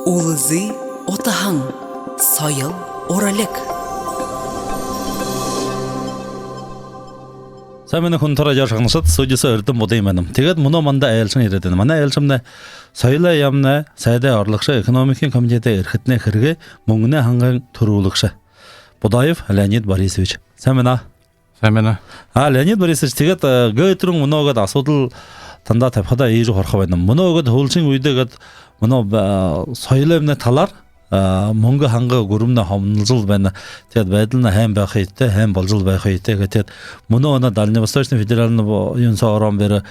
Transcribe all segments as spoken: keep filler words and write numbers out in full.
Үлзы утаһан. Соёл, уралиг. Сайн байна, хүндэтэ радио шагнагшад, студи соо Эрдэм Будаев байна. Тиигээд мүнөө манда айлшан ерээд байна. Манай айлшамнай соёлой яаманай сайдай орлогшо, экономикын комитедэй эрхэтэнэй хэрэгэй мүнгэнэй хангын түрүүлэгшэ Будаев Леонид Борисович. Сайн байна. Сайн байна. А, Леонид Борисович, тиигээд, э, гээ түрүүн мүнөө гээд асуудал танда табихадаа иигэжэ һураха байнаб. Мүнөө гээд һүүлшын үедэ гээд мүнөө, э, соёлоймнай талаар, э, мүнгэ ханга гүрэмнай хомнолжол байна. Тиигээд байдалнай һайн байха ёһотой, һайн болжол байха ёһотой. Тиигээд мүнөө энэ Дальневосточный федеральный бо-, юун соо ороһон бэри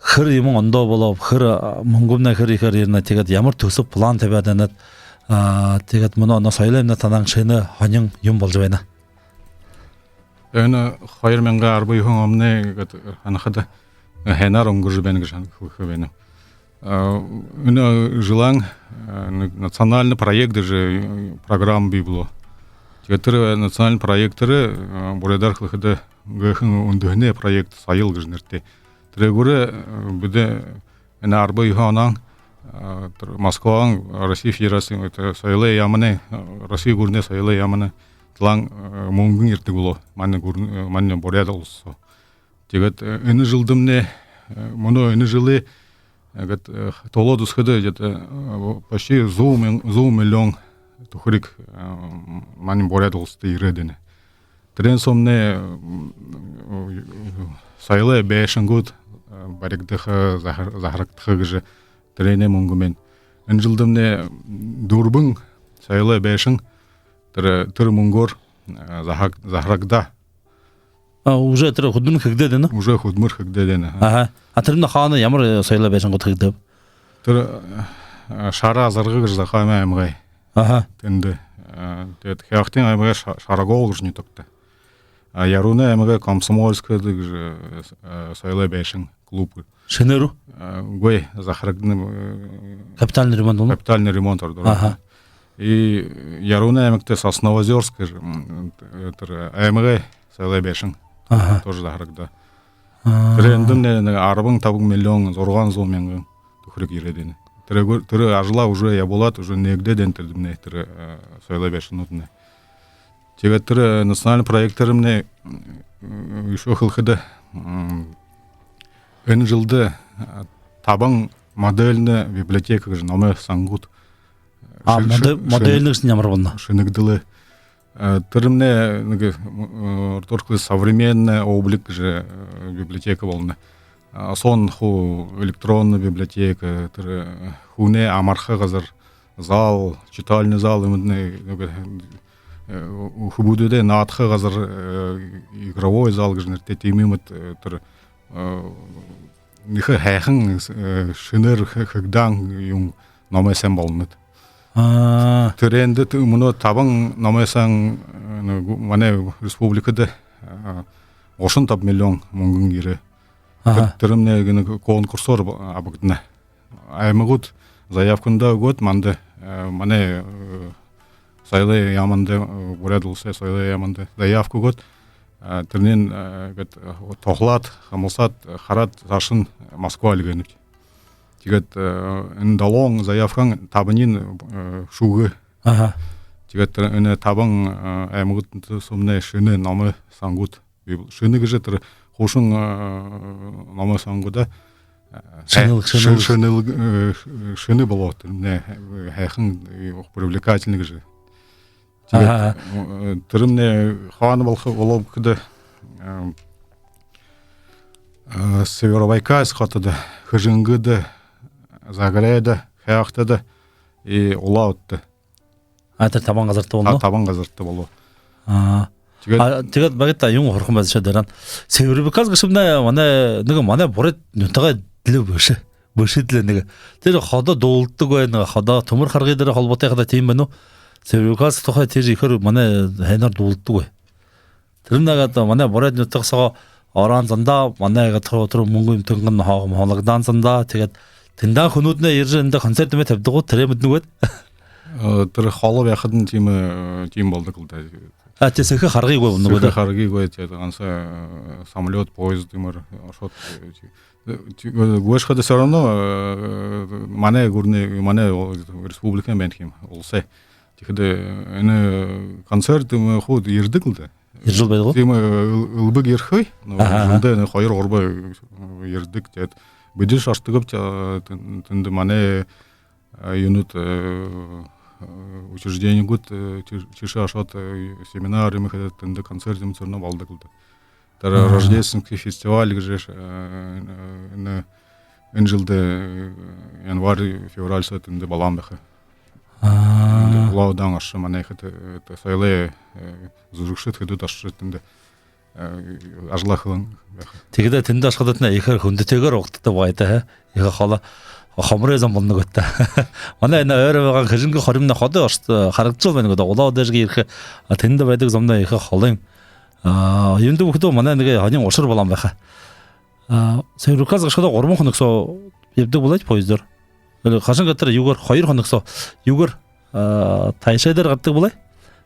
хэр юумэн ондоо болооб, хэр, э, мүнгэмнай хэр ехээр ерэнэ, тиигээд ямар түсэб, план табяад байнат. А, тиигээд мүнөө энэ соёлоймнай талаһаа шэнэ һонин юумэн болжо байна. Энэ хоёр мянга арбан юһэн онмнай гээд һанахада, э, һайнаар үнгэржэ байна гэжэ һан-, хэлэхэ байнаб. А, энэ жэлэй, э, на-, национальный проект гэжэ, э, программа бии болоо. Тиигээд тэрэ национальный проект тэрэ, э, буряадаар хэлэхэдэ, гэһэн үндэһэнэй проект «Соёл» гэжэ нэрэтэй. Тэрээгүүрээ, э, бидэ энэ арбан юһэн онһоо, э, тэрэ Москваһаа Россиин Федерациин, это, соёлой яаманай, э, Россиин гүрэнэй соёлой яаманай талаһаа, э, мүнгэн ерэдэг болоо манай гүрэн-, э, манай Буряад Улас соо. Тиигээд, э, энэ жэлдэмнай, э, мүнөө энэ жэлэй, э, гээд, э, тоолоод үзэхэдэ, где-то, э, почти зуун мин-, зуун миллион түхэриг, э, манай Буряад Уласта ерээд байна. Тэрэн соомнай, м, соёлой байшангууд, э, баригдаха, захар-, захарагдаха гэжэ тэрэнэй мүнгэн байна. Энэ жэлдэмнай, м, дүрбэн соёлой байшан тэрэ, тэрэ мүнгөөр, э, захаг-, захарагдаа. А, уже тэрэ хүдэлмэри хэгдээд байна? Уже хүдэлмэри хэгдээд байна. Аха. А, тэрэмнай хаана, ямар, э, соёлой байшангууд хэгдээб? Тэрэ, э, Шара Азарга гэжэ Захааминай аймагай. Аха. Тэндэ, э, тиигээд Хяагтын аймагай Ша-, Шарагол гэжэ нютагта. А, Яруунай аймагай Комсомольская гэжэ, э, соёлой байшан, клуб. Шэнээр гү? Э, үгы, захарагдана, э, капитальный ремонт болоно? Капитальный ремонт ородоор. Аха. И Яруунай аймагта Сосновоозёрск гэжэ, м, э, тэрэ аймагай соёлой байшан. Аха. Тоже захарагдаа. Аа. Тэрэ эндэмнай нэгэ арбан табан миллион зургаан зуун мянган түхэриг ерээд байна. Тэрэ гү-, тэрэ ажалаа уже ябуулаад, уже нээгдээд байна тэрэмнай, тэрэ, э, соёлой байшангуудмнай. Тиигээд тэрэ национальный проектээрмнай, м, үшөө хэлэхэдэ, м, энэ жэлдэ, э, табан модельный библиотека гэжэ номой сангууд. А, шэ-, моде-, шэ-, модельный гэжэ ямар болоно? Шэнэгдэлээ. Э, тэрэмнай нэгэ, м, э, ородоор хэлэхэдэ современный облик гэжэ, э, библиотека болоно. А, соонь хуу электронный библиотека, тэрэ, э, хүнэй амарха газар, зал, читальный зал, юумэднай, нэгэ, э, хүбүүдэй наадаха газар, э, игровой зал гэжэ нэрэтэй, тиимэ юумэд, э, тэрэ, э, нэгэ һайхан, э, шэнээр хэ-, хэгдэһэн юун, номой сан болоно. Аа. Тэрээндэ тэ-, мүнөө табан номой сан, э, нүгөө, манай республикада, э, гушан табан миллион мүнгэн ерээ. Аха. Тэ-, тэрэмнай гэнэ конкурсоор б-, абагдана. Аймагууд заявкандаа үгөөд, манда, э, манай, э, соёлой яаманда, э, Буряад Уласай соёлой яаманда заявка үгөөд, э, тэрэнээ, э, гээд, э, туһалаад, хамһалсаад, э, хараад, саашань Москва эльгээнэбди. Тиигээд, э, энэ долоон заявкын табаниинь, э, шүүгээ. Аха. Тиигээд энэ табан, э, аймагууд соомнай шэнэ номой сангууд бии бол-, шэнэ гэжэ тэрэ хуушан, э, номой сангуудаа, э, шэнэл-, шэ-, шэнэл-, шэнэл-, э, шэнэ болоо тэрэмнай, э, һайхан, э, привлекательный гэжэ. Тиигээд, аха, э, тэрэмнай хаана болохо болооб гэхэдэ, э, э, Северобайкальск хотодо, Хэжэнгэдэ, Заграйда, Хяагтада и Улаан-Үдэдэ. А, тэрэ табан газарта болоно? Та-, табан газарта болоо. Аа. Тиигээд, а, тиигээд багта юун һурахам байжа шадаран. Северобайкальск гээшэмнай манай, нэгэ манай буряад нютагай дээрэ бэшэ. Бэшэ даа нэгэ. Тэрэ ходо дуулдадаг байна, нэгэ ходо түмэр харгы дээрэ холбоотой хадаа тиимэ байна гү? Северобайкальск тухай тэрэ ехээр манай һайнаар дуулдадаг байна. Тэрэмнай гээд манай буряад нютаг соо ороһон зандаа манай гээд тэрэ, тэрэ мүнгэн эмтэнгэн хо-, хоногдоһон зандаа. Тиигээд тэндэ хүнүүднай ерэжэ эндэ концерт юумэ табидаг гү, тэрэ мэдэнэ гүт? Э, тэрэ холо байхадань тиимэ, э, тиимэ болодог лэ даа. А, тиихэдэ сэхэ харгы үгы болоно гү? Сэхэ харгы үгы, тиигээд ганса, э, самолёт, поезд юумээр ошоод, э, Э, ти-, э, гүйшхэдэ всё равно, э, манай гүрэнэй, манай ол-, республикын байна гэхэ юм, уласай. Тиихэдэ, э, энэ концерт юм хуу ерэдэг лэ даа. Ержэл байдаг гү? Тиимэ, э, эл-, элбэг ерэхэ. Ну, аха, аха. Жэлдэ энэ хоёр-гурба, э, ерэдэг. Тиигээд бидэ ошодогбди, э, тэн-, тэндэ манай, э, юунууд, э, э, учрежденинүүд, э, тииш-, тиишээ ошоод, э, семинар юм хэдэ, тэндэ концерт юм всё равно болодог лэ даа. Тэрэ, аха, рождественский фестиваль гэжэ, э, э, энэ, энэ жэлдэ, э, январь, февраль соо тэндэ болоһон байха. Аа. Улаан-Үдын ошоо манай хэдэ, э, это, соёлой, э, зүжэгшэд хэдэн ошоод тэндэ, э, ажалаа хэһэн байха. Тиихэдэ тэндэ ошоходотнай ехэ хүндэтэйгээр угтадаг байгаа даа, хэ? Ехэ холо хомор зон болоно гээд даа. Манай энэ ойро байгаа Хэжэнгэ хоримнай ходо ошоод, э, харагдажал байна гээд даа. Улаан-Үдэ гээшэ ерэхэ, а, тэндэ байдаг зомнай ехэ холын. А, юундэ бүхэдөө манай нэгэ һонин ушар болоһон байха. А, Северо-Кавказ ошоходо гурбан хоног соо ябадаг болоо поездоор. Или хайшан гээд тэрэ юугээр, хоёр хоног соо юугээр, а, тайшаа дээрэ гарадаг болоо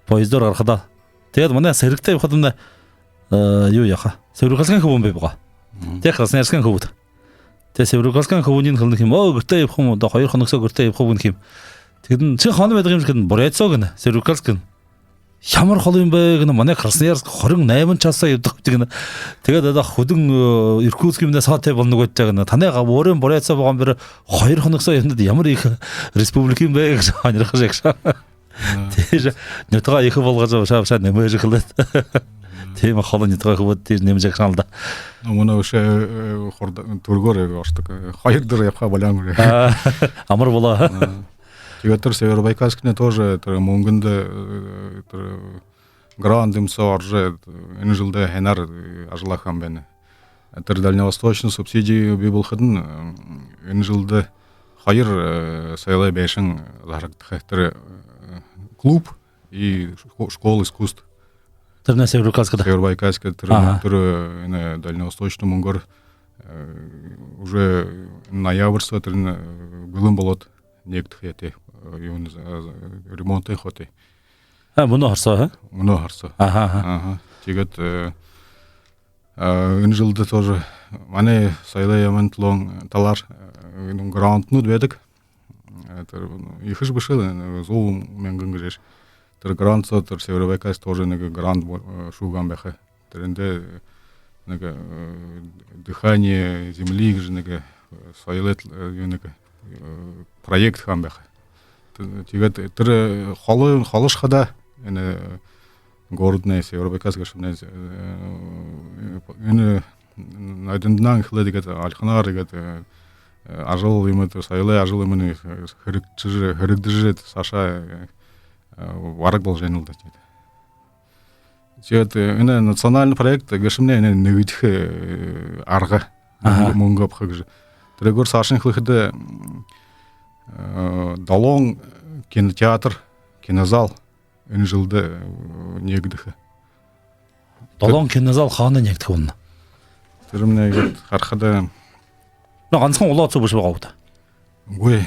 поездоор гарахадаа. Тиигээд манай сэрэгтэ ябахадамнай, а, юу яаха. Северо-Кавказскын хүбүүн бии байгаа. Мгм. Тиигээд Красноярскын хүбүүд. Тиигээд Северо-Кавказскын хүбүүниинь хэлэнэ юм: «Оо, гэртээ ябаха юм, одоо хоёр хоног соо гэртээ ябаха юм», — гэнэ юм. Тиихэдэнь: «Ши хаана байдаг юм?» — гэхэдэнь: «Буряад соо», — гэнэ, «Северо-Кавказск», — гэнэ. «Ямар холо юм бэ?» — гэнэ. «Манай Красноярск хорин найман часаа ябадаг», — гэнэ. Тиигээд одоо хүдэн, э, Иркутск юмнай саатай болоно гээд даа, гэнэ. «Танай габ өөрын Буряад соо байгаа юм, бэрэ хоёр хоног соо ябанад, ямар ехэ республика юм бэ?» — гэжэ һонирхожо ябаха. Аа. Тиигэжэ нютагаа ехэ болгожо, баашаа, баашаа нэмэжэ хэлээд. Мгм. Тиимэ холо нютагаа хүбүүд тиижэ нэмэжэ ябаха юм лэ даа. Ну, мүнөө үшөө, э, хурда-, түргөөр ошодог, э, хоёр дээрэ ябаха болёон гү. Аа, амар болоо. Аа. Тиигээд тэрэ Северобайкальскын тоже тэрэ мүнгэндэ, э, тэрэ грант юм соо орожо, э, энэ жэлдэ һайнаар, э, ажаллаха юм байна. Тэрэ дальневосточный субсидия бии болоходонь, э, энэ жэлдэ хоёр, э, соёлой байшан зарагдаха. Тэрэ, э, клуб и шко-, школа искусств. Тэрэнь Северобайкальскда? Северобайкальскда, тэрэ, аха, тэрэ, э, энэ дальневосточный мүнгөөр, э, уже ноябрь соо тэрэнь, э, бэлэн болоод, нээгдэхэ ёһотой, э, юун, э, ремонт хэхэ ёһотой. А, мүнөө һара соо, а? Мүнөө һара соо. Аха, аха. Аха. Тиигээд, э, а, энэ жэлдэ тоже манай соёлой яаман талаар, э, энэ грантнууд байдаг. Э, тэрэ ехэшье бэшэ лэ, э, зуун мянган гэжэ. Тэрэ грант соо, тэрэ Северобайкальск тоже нэгэ грант бо-, э, шүүһэн байха. Тэрээндэ нэгэ, э, «Дыхание земли» гэжэ нэгэ, э, соёлой, э, юу нэгэ, э, проект хэһэн байха. Тэ-, тиигээд тэрэ холо-, холо ошоходоо энэ городнай, Северобайкальск гээшэмнай, э, энэ Найдандаа эхилээд, иигээд Ольхоноор иигээд, э, ажал юумэн, соёлой ажал юумэн, э, хэрэгжэжэ, хэрэглэгдэжэ, саашаа, э, бараг боложо байна лэ даа, тиигээд. Тиигээд, э, энэ национальный проект гээшэмнай энэ нэгэдэхи, э, арга. Аха. Мүн-, мүнгэ абаха гэжэ. Тэрээгээр саашань хэлэхэдэ, м, э, долоон кинотеатр, кинозал энэ жэлдэ, э, нээгдэхэ. Долоон кинозал хаана нээгдэхэ болоно? Тэрэмнай иигээд харахада. Ну, гансахан Улаан-Үдэ соо бэшэ байгаа гү даа? Үгы.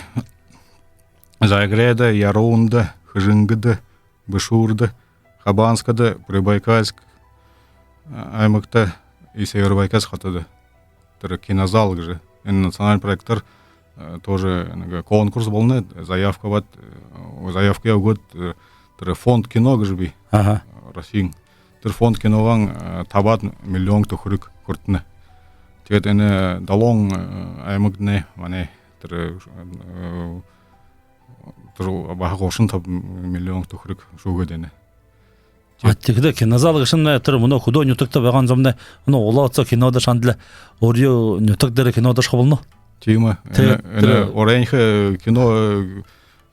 Загряда, Яруунада, Хэжэнгэдэ, Бэшүүрдэ, Хабанскада, Прибайкальск, а, аймагта и Северобайкальск хотодо. Тэрэ кинозал гэжэ. Энэ национальный проектээр, э, тоже нэгэ конкурс болоно, заявка абаад, э, заявкаяа үгөөд, э, тэрэ фонд кино гэжэ бии. Аха. Россиин. Тэрэ фонд киногоо, э, табаад миллион түхэриг хүртэнэ. Тиигээд энэ долоон, э, аймагнай манай тэрэ, э, тэрэ баһа гушан табан миллион түхэриг шүүгээд байна. А, тиихэдэ кинозал гээшэмнай тэрэ мүнөө хүдөө нютагта байгаа зомнай, мүнөө Улаан-Үдэ соо кинодо шагналаа, өөрын нютаг дээрэ кинодо ошохо болоно. Тиимэ. Тэ-, энэ, энэ тэрэ урайнхи кино,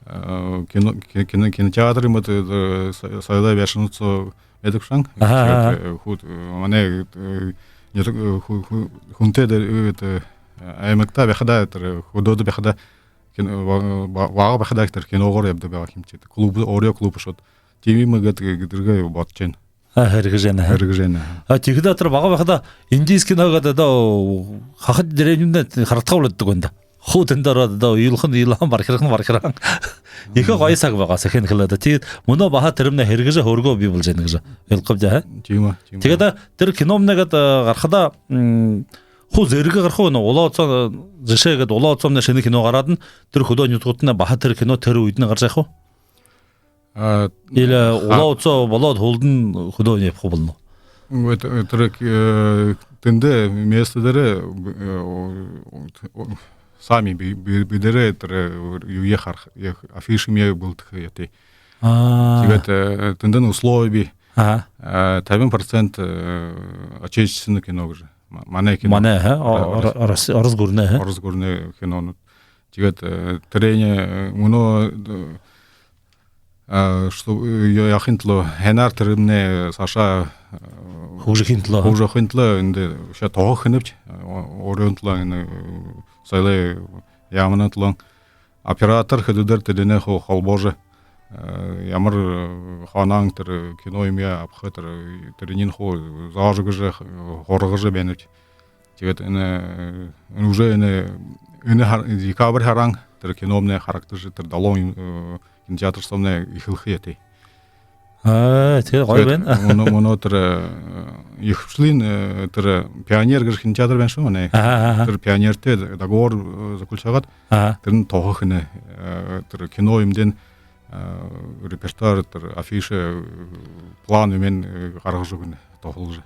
э, кино, ки-, кино, кинотеатр юумэ, э, со-, соёлой байшан соо байдаг бшуу. Аха, аха. Тиигээд, э, хү-, э, манай, э, нютаг, э, хү-, хү-, хүнтэй дээрэ, э, это, аймагта байхада, тэрэ хүдөөдэ байхада, кин-, ба-, ба-, бага байхада тэрэ киногоор ябадаг байгаа юм ши. Клуб, өөрын клуб ошоод. Тиимэ гээд, э, гэдэргээ бодожо байна. А, хэрэгжэ байна, а? Хэрэгжэ байна. А, тиихэдэ тэрэ бага байхада индийскэ кино гээд одоо хахад деревнинүүдтэ харагдахаа болодог байна даа. Хуу тэндэ ороод одоо уйлахань уйлаһан, бархирхань бархирһан. Ехэ гоё саг байгаа, сэхынь хэлэхэдэ. Тиигээд мүнөө баһа тэрэмнай хэрэгжэ, хөөргөө бии боложо байна гэжэ ойлгохо юм даа, а? Тиимэ, тиимэ. Тиигээд тэрэ киномнай гээд, э, гарахада, м, Хуу зэргэ гараха гү, энэ Улаан-Үдэ соо, жэшээ гээд, Улаан-Үдэ соомнай шэнэ кино гараад, тэрэ хүдөө нютагуудтамнай баһа тэрэ кино тэрэ үедэнь гаража байха гү? А, или ха- Улаан-Үдэ соо болоод һүүлдэнь хүдөө ябаха болоно гү? Вот, э, тэрэ, э, тэндэ место дээрэ, э, о, о, сами би-, би-, бидэрээ тэрэ, э, юугээ хараха, э, афишамнай бэлдэхэ ёһотой. А. Тиигээд, э, тэндэнь условие бии. Аха. Э, табин процент, э, отечественное кино гэжэ. Ма-, манай кино. Манай, аха? О-, э, орос, орос, орос гүрэнэй, аха? Орос гүрэнэй кинонууд. Тиигээд, э, тэрэнээ, э, мүнөө, э, а, что, э, я-, яахын түлөө, һайнаар тэрэмнай саашаа, э, хүгжэхын түлөө. Хүгжэхын түлөө эндэ үшөө тоһо хэнэбди, э, о-, оройн түлөө энэ, э, соёлой яаманай түлөө. Оператор хэдыдээр тэдэнээ хуу холбоожо, э, ямар, э, хаанаһаа тэрэ кино юумэ абаха, тэрэ, тэрэниие хуу заажа гэжэ, э, һургажа байнабди. Тиигээд энэ, э, энэ уже энэ, энэ һар-, декабрь һараһаа тэрэ киномнай харагдажа, тэрэ долоон, э, кинотеатр соомнай эхилхэ ёһотой. А, тиигээд гоё байна. Мүнөө, мүнөө тэрэ, э, Ехэ Бэшэлиин, э, тэрэ Пионер гэжэ кинотеатр байна шүү манай. Аха, аха. Тэрэ Пионертэй договор, э, заключагаад, аха, тэрэнь тоһо хэнэ, э, тэрэ кино юумэндэнь, э, репертуар, тэрэ афиша, э, план юумэеэ, э, гаргажа үгэнэ, тоһолжо.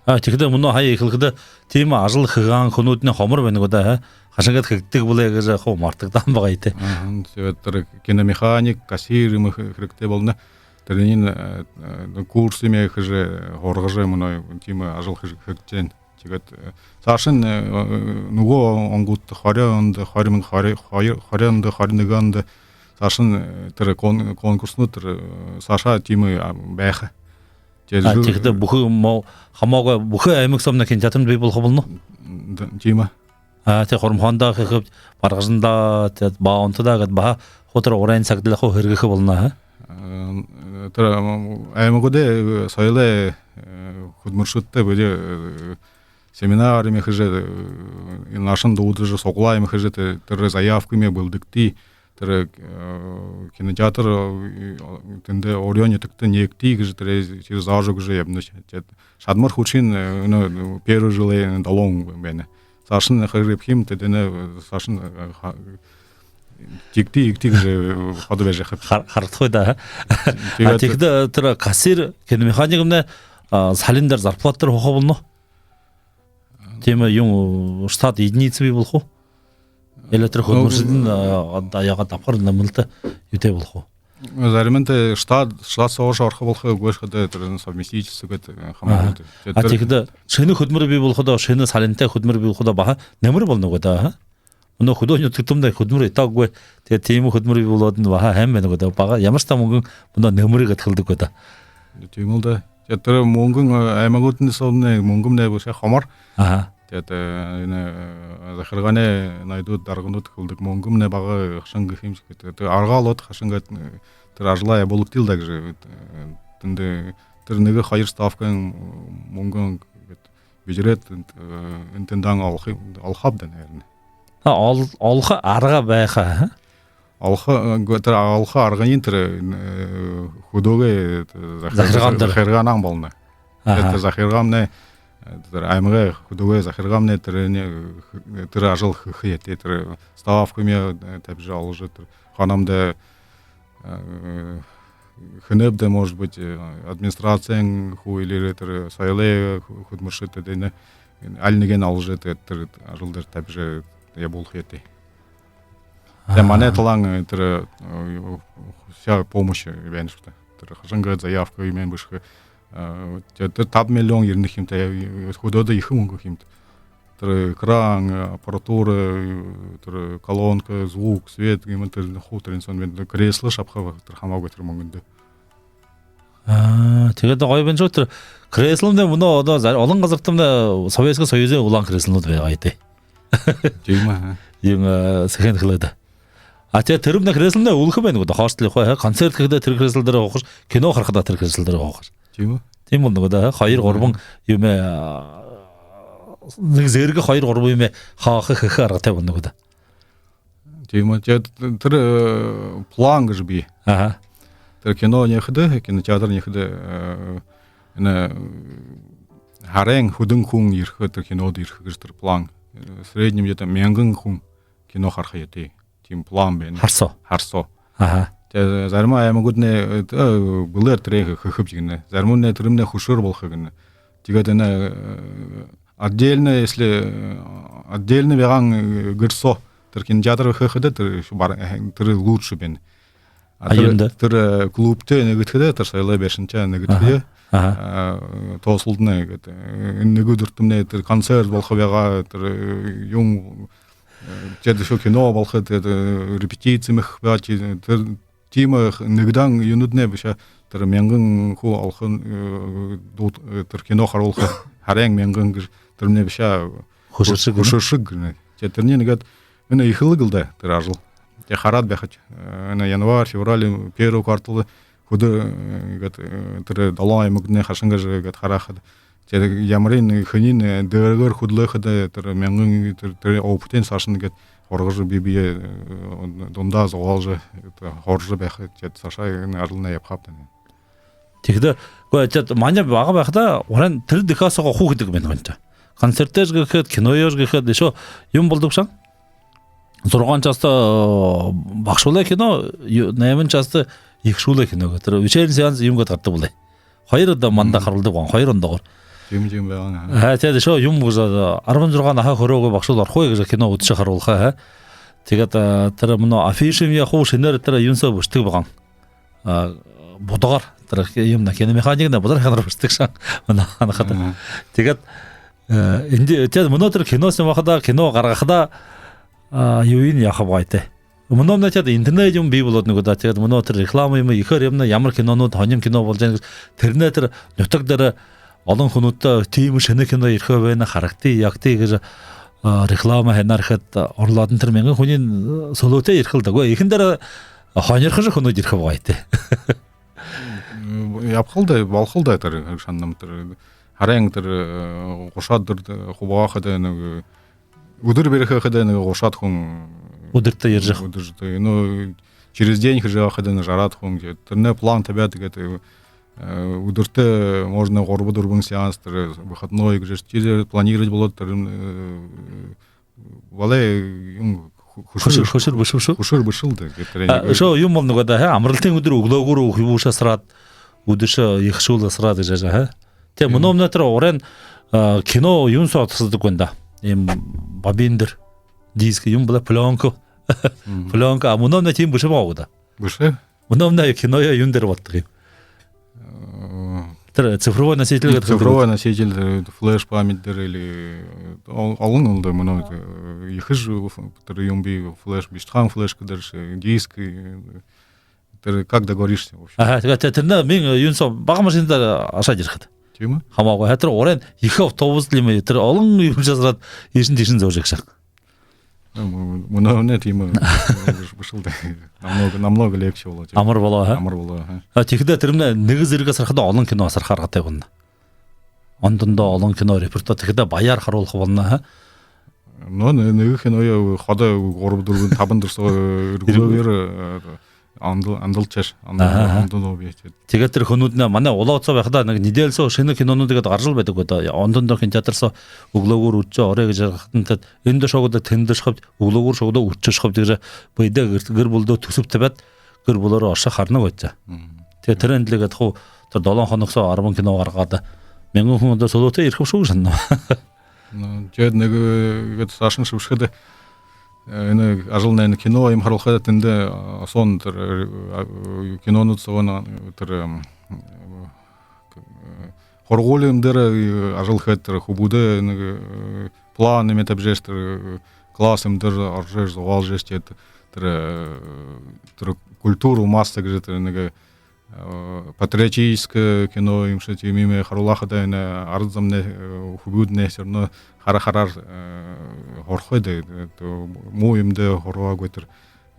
А, тиихэдэ мүнөө һая эхилхэдэ тиимэ ажал хэһэн хүнүүднай хомор байна гү даа, аха? Хайшан гээд хэгдэдэг бэлэй гэжэ хуу мартагдаһан байгаа юм тээ. Аха, тиигээд тэрэ киномеханик, кассир юумэ хэ-, хэрэгтэй болоно. Тэрэниие, э, э, курс юумэ хэжэ, һургажа, мүнөө тиимэ ажал хэжэ, хэжэ байна. Тиигээд, э, саашань, э, нүгөө онгуудта, хорин ондо, хорин мянга, хори-, хоёр, хорин ондо, хорин нэгэн ондо саашань, э, тэрэ кон-, конкурснууд, тэрэ, э, саашаа тиимэ, а, байха. А, тиихэдэ бүхы мо-, хамаагүй бүхы аймаг соомнай кинотеатрнууд бии болохо болоно гү? Д-, тиимэ. А, тээ Хурамхаанда хэхэб, Баргажанда, тээ Баабантада гээд баһа хуу тэрэ урайн сагта лэ хуу һэргээхэ болоно, аха? Э, тэрэ, м, аймагуудай, э, соёлой, э, хүдэлмэришэдтэй бидэ, э, семинар юумэ хэжэ, э, энэ наашань дуудажа, суглаа юумэ хэжэ, тэ-, тэрэ заявка юумэ бэлдэгты, тэрэ, э, кинотеатр, э, тэндэ оройн нютагта нээгты гэжэ тэрэ, тэрэ заажа үгэжэ ябанабди. Тиигээд шадамар хүгжэһэн, э, энэ, э, первый жэлэй долоон байна. Саашань хэр ябахым, тэдэнээ, э, саашань, э, ха-, тиигты, иигты гэжэ, э, ходо байжа ябаха. Хар-, харагдахагүй даа, аха? Тиигээд, а, тиихэдэ тэрэ кассир, киномеханик юумэнэй, а, салин дээрэ зарплата тэрэ һууха болоно гү? Тиимэ юун, штат единица бии болохо гү? Или тэрэ, ну, хүдэлмэришэдынь, а, аяга дабхар нэмэлтэ юутэй болохо гү? Зариманиинь штат, штат соогууршье орохо болохо, үгы гэхэдэ тэрэ совместительство гээд, э, хамаагүй. Аха. Тиигээд, а, тэрэ тиихэдэ шэнэ хүдэлмэри бии болоходоо, шэнэ салинтай хүдэлмэри бии болоходоо баһа нэмэр болоно гү даа, аха? Мүнөө хүдөө нютагтамнай хүдэлмэри итагүй. Тиигээд тиимэ хүдэлмэри болоод энэ баһа һайн байна гү даа. Бага ямаршье та мүнгэн мүнөө нэмэрые гээд хэлэдэг гү даа. Тиимэл даа. Тиигээд тэрэ мүнгэн, э, аймагууднай соомнай мүнгэмнай бэшэ хомор. Аха. Тиигээд, э, энэ, э, захиргаанай ноёдууд, дарганууд хэлэдэг, мүнгэмнай бага, э, хайшан гэхэ юм шэнги гээд. Тэрэ аргаал одоо хайшан гээд, э, тэрэ ажалаа ябуулгатал даа гэжэ, э, тэндэ тэрэ нэгэ хоёр ставкын мүнгэн гээд бюджет, э, энэ тэндэнь олохо, олохоб даа, наверное. А, ол-, олохо арга байха, аха? Олохо, э, гү, тэрэ олохо арганиинь тэрэ, э, хүдөөгэй, э, захир-, захиргаан дээрэ, захиргаанһаа болоно. Аха. Тэрэ захиргаамнай, э, тэрэ аймагай хүдөөгэй захиргаамнай тэрэ, э, тэрэ ажал хэхэ ёһотой, тэрэ ставка юумэ, э, табижа оложо, тэрэ ханамда, э, хэнэб даа, может быть, э, администрациин хуу или тэрэ соёлой хү-, хүдэлмэришэдэй, энэ аль нэгэнь оложо, тэрэ, тэрэ ажал дээрэ табижа ябуулха ёһотой. Тээ манай талаһаа, э, тэрэ, э, вся помощь байна шуу даа. Тэрэ хайшан гээд заявка юумэ бэшэхэ. Э, тээ тэрэ табан миллион ерэнэ юм даа, э, хүдөөдэ ехэ мүнгэ юм даа. Тэрэ экран, э, аппаратура, э, тэрэ колонка, звук, свет, юумэ тэрэ хуу тэрэнэй соонь байна. Кресло шабхаба, тэрэ хамаагүй тэрэ мүнгэн дээрэ. А, тиигээд гоё байна шуу, тэрэ креслонууд мүнөө одоо за-, олон газартамнай Советскэ Союзай улаан креслонууд байгаа юм даа. Тиимэ, аха. Юун, э, сэхэ хэлээд. А, тээ тэрэмнай креслонууд үлэхэ байна гү даа, хооштол хуу, аха? Концерт хэхэдэ тэрэ кресло дээрэ һуухаш, кино харахада тэрэ кресло дээрэ һуухаш. Тиимэ. Тиимэ болоно гү даа, аха? Хоёр, гурбан юумэ, а, нэгэ зэргэ хоёр, гурбан юумэ хааха, хэхэ аргатай болоно гү даа. Тиимэ, тээ тэрэ, э, план гэжэ бии. Аха. Тэрэ кино нээхэдэ, кинотеатр нээхэдэ, э, энэ, э, Һарайн хэдэн хүн ерэхэ, тэрэ кинодо ерэхэ гэжэ тэрэ план. Э, в среднем где-то мянган хүн кино хараха ёһотой. Тиимэ план байна. Хара соо. Хара соо. Аха. Тиигээд зарима аймагууднай, э, бэлээр тэрэ хэхэбди гэнэ. Зариманай тэрэмнай хүшэр болохо гэнэ. Тиигээд энэ, э, отдельно, если, э, отдельно байгаа, э, гэр соо тэрэ кинотеатр хэхэдэ, тэрэ ещё бар-, э, тэрэ лучше байна. А А тэрэ, юундэ? Тэрэ, э, клубтай нэгэдэхэдэ, тэрэ соёлой байшантай нэгэдэхэдэ, Аха. Аха. А, тоосолдоно гээд, э, нэгэ үдэртэмнай тэрэ концерт болохо байгаа, тэрэ, э, юм, э, тиигээд ещё кино болохо, тиигээд, э, репетици мэхэ байгаа, ти-, тэрэ тиимэ х-, нэгэдэн юунүүднай бэшэ, тэрэ мянган хүн олохо, э, дуу-, э, тэрэ кино харуулха, һарайн мянган гэжэ, тэрэмнай бэшэ, Хүшэршэг гэнэ. Хүшэршэг гэнэ. Тиигээд тэрэниие нэгээд энэ эхилэг лэ даа, тэрэ ажал. Тиигээд хараад байхабди, э, энэ январь, февраль, первый квартал хүдөө, э, гээд, э, тэрэ долоон аймагнай хайшан гэжэ гээд харахада. Тиигээд ямарынь, хэнынь, э, дээрэгээр хүдэлхэдэ, тэрэ мянган, тэрэ, тэрэ опытынь саашань гээд һургажа, бэе бэеэ, э, дундаа зугаалжа, это, һуража байха. Тиигээд саашаа энэ ажалнай ябахаб даа. Тиихэдэ, үгы, тиигээд манай бага байхада уран тэрэ дэхэ соо хуу хэдэг байна гэнэ. Концертэйш гэхэдэ, киноёш гэхэдэ, ещё юм болодог бшуу. Зургаан часта, э, багашуулай кино, ю-, найман часта ехэшүүлэй кино гээд. Тэрэ вечерний сеанс юм гээд гарадаг бэлэй. Хоёр удаа манда Мгм. харуулдаг байгаа, хоёр ондоогоор. Тиимэ, тиимэ байгаа, аа. Аа, тиигээд ещё юм гэжэ, арбан зургаан наһа хүрөөгүй багашуул орохогүй гэжэ кино үдэшэ харуулха, аа. Тиигээд, э, тэрэ мүнөө афишын яахуу шэнээр тэрэ юун соо бэшэдэг байгаа. А, будагаар, тэрэ юм нэ, киномеханикнай будагаар ханар бэшэдэг шан. Мүнөө ханахада. Мгм. Тиигээд, э, эндэ, тиигээд мүнөө тэрэ кино снимахада, кино гаргахада, а, юуень яаха байгты. Мүнөө нэ тиигээд интернет юм бии болоод нэгэ даа. Тиигээд мүнөө тэрэ реклама юм, ехээр юм нэ, ямар кинонууд, һонин кино болжо байна гэжэ. Тэрэнээ тэрэ нютаг дээрэ олон хүнүүдтэ тиимэ шэнэ кино ерэхэ байна, харагты, ягты гэжэ, а, реклама хэнээр хээд, а, оруулаад, тэрэ мянган хүниинь, а, сүлөөтэй ерэхэл даа. Үгы, ехэнх дээрээ һонирхожо хүнүүд ерэхэ байгты. М, ябахал даа, болохол даа тэрэ, шанам тэрэ. Һарайн тэрэ, э, гушаад үдэр, э, хубаагаад хадаа нэгэ, үдэр бүри хадаа нэгэ гушаад хүн. Үдэртөө ерэжэ. Үдэртөө. Ну, через день хэжэ хадаа нэгэ жараад хүн гээд. Тэрэнэй план табяад гээд, э, үдэртөө можно гурба-дүрбэн сеанс, тэрэ выходной гэжэ, тэрэ планировать болоод, тэрэ, э, балай юм, хү-, хүшэр, хүшэр, хүшэр бэшэл, хүшэр бэшэл даа. Гээд тэрэ А, нэгэ шо юм бол нэгэ даа, хэ, амаралтын үдэр үглөөгүүр үхибүүшэ асараад, үдэшэ ехэшүүл асараад гэжэ, хэ. Тиигээд Мгм. Мүнөө тэрэ уран, а, кино юун соо тасадаг байна даа. Юм бобин дээрэ, диск юм бэлэй, плёнка. Мгм. Плёнка, а мүнөө тиимэ бэшэ байгаа гү даа. Бэшэ? Мүнөө киноё юун дээрэ болодог юм? Э, Тэрэ цифровой носитель гээд Цифровой хэлдэг. Носитель, э, флеш память дээрэ или, э, ол-, олон юм даа мүнөө, э, ехэжэ ф-, тэрэ юм бии, флеш, бишыхан флешка дээрэ, э, диск, э, тэрэ как договоришься, в общем. Аха, тиигээд тэрэнээ мин, э, юун соо, бага машинада ашаад ерэхэт. Тиимэ? Хамаагүй, хэ, тэрэ уран ехэ автобус лэ юм, тэрэ олон юумэ асараад, иишэнь тиишэнь зөөжэ ерэхэ шан. Э, м-, мүнөө тиимэ бэш-, бэшэл даа. Намного, намного легче болоо, тиимэ. Амар болоо, хэ? Амар болоо, хэ. А, тиихэдэ тэрэмнай нэгэ зэргэ асархада олон кино асарха аргатай гү? Ондо ондоо олон кино репертуар, тиихэдэ баяр харуулха болоно, хэ? Но нэ-, нэгэ киноё ходо гурба, дүрбэн, табан дурсаа, э, эргүүлээгээр, э, андал-, андалчааш, андал-, Аха, аха. Андал нөө бии, тиигээд. Тиигээд тэрэ хүнүүднай манай улад соо байхада нэгэ недель соо шэнэ кинонууд гээд гаражал байдаг гү даа. Ондо ондоо кинотеатр соо үглөөгүүр үдэшөө, орой гэжэ гарахадань, тэндэ шоугдо, тэндэ шоугдо, үглөөгүүр шоугдо, үдэшөө шоугдо гэжэ бэедээ гэр, гэр бүлэдөө түсэб табяад, гэр бүлөөрөө ошожо харана гү даа. Мгм. Тиигээд тэрэ эндэ лэ гээд хуу тэрэ долоон хоног соо арбан кино гаргаад, мянган хүн одоо сүлөөтэй ерэхэ бшуу гэжэ һананам. Ну, тиигээд нэгэ, э, гээд саашань шэбшэхэдэ, э, энэ ажалнай, энэ кино юм харуулхада тэндэ, а, сон тэрэ, э, а, э, кинонууд соогоо тэрэ, м, э, һургуули юм дээрэ, э, ажал хээд, тэрэ хүбүүдээ нэгэ, э, план юм табижа, тэрэ, э, класс юм дээрэ орожо, зугаалжа, тиигээд тэрэ, э, тэрэ культура масса гэжэ тэрэ нэгэ, э, патриотическое кино юмши, тиимэ юумэ харуулхада энэ арад зомнай, э, хүбүүднай всё равно хара-хараар, э, һурха даа, э, то муу юмдаа һургаагүй тэрэ,